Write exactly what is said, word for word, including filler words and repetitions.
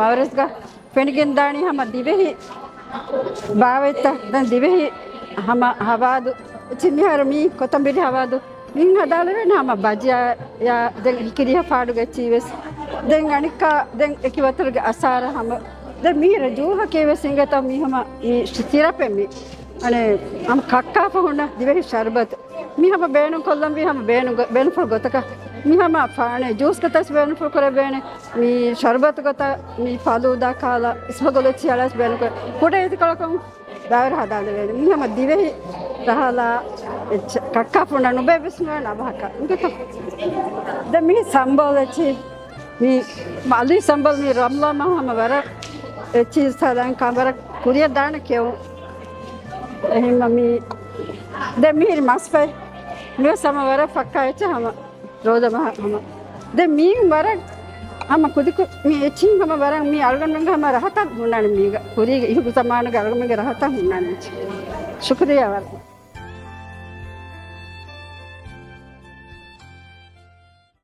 މަވަރަޒްގަ ފެނިގެންދާނީ ހަމަ ދިވެހި ބާވަތްތައް، ދެން ދިވެހި ހަމަ ހަވާދު، އެއްޗި މިހާރު މީ ކޮތަނބިރި ހަވާދު، މިހެން ހަދާލެވޭނެ ހަމަ ބަޖިޔާ، ދެން ހިކިރިހަ ފާޑުގެ އެއްޗީވެސް، ދެން އަނެއްކާ، ދެން އެކި ވަތަރުގެ އަސާރަ ހަމަ، ދެން މީރަ ޖޫހަކީވެސް އިނގޭތޯ މީ ހަމަ މީ ސި-، ސިރަޕެއް މީ. އަނެއް ހަމަ ކައްކާފަ ހުންނަ ދިވެހި ޝަރުބަތު. މި ހަމަ ބޭނުން ކޮށްލަންވީ ހަމަ ބޭނުން ގޮ-، ބޭނުންފުޅު ގޮތަކަށް. މި ހަމަ ފާނެ ޖޫސް ގޮތަސް ބޭނުންފުޅު ކުރެވޭނެ. މި ޝަރުބަތު ގޮތަށް، މި ފަލޫދާ ކާލަ، އިސްބަގުލު އެއްޗި އަޅާސް ބޭނުން ކުރެ. ކުޑަ އިތިކޮޅަކުން ބައިވެރި ހަދާލެވޭނެ. މި ހަމަ ދިވެހި ރަހަލާ އެއްޗެއް. ކައްކާފަ ހުންނަ ނުބޭ ވެސް ނުވާނެ އަވަހަކަށް. އިނގޭތޯ؟ ދެން މި ސަމްބަލް އެއްޗި. މި މަލީ ސަމްބަލް މި ރަމްޟާން މަހު ހަމަ ވަރަށް އެއްޗި ސަލާން ކާ ވަރަށް ކުރިއަށް ދާނެ ކެއުން. އެހެންމަ މި ދެން މިހިރި މަސްފަތް މިވެސް ހަމަ ވަރަށް ފައްކާ އެއްޗެއް ހަމަ ރޯދަ މަހަށް ހަމަ. ދެން މީން ވަރަށް ހަމަ ކުދިކު މި އެއްޗިން ހަމަ ވަރަށް މި އަޅުގަނޑުމެންގެ ހަމަ ރަހަތަށް ހުންނާނެ މީގަ. ކުރީގެ އިހު ޒަމާނުގެ އަޅުގަނޑުމެންގެ ރަހަތަށް ހުންނާނެ އެއްޗެއް. ޝުކުރިއްޔާ ވަރަށް.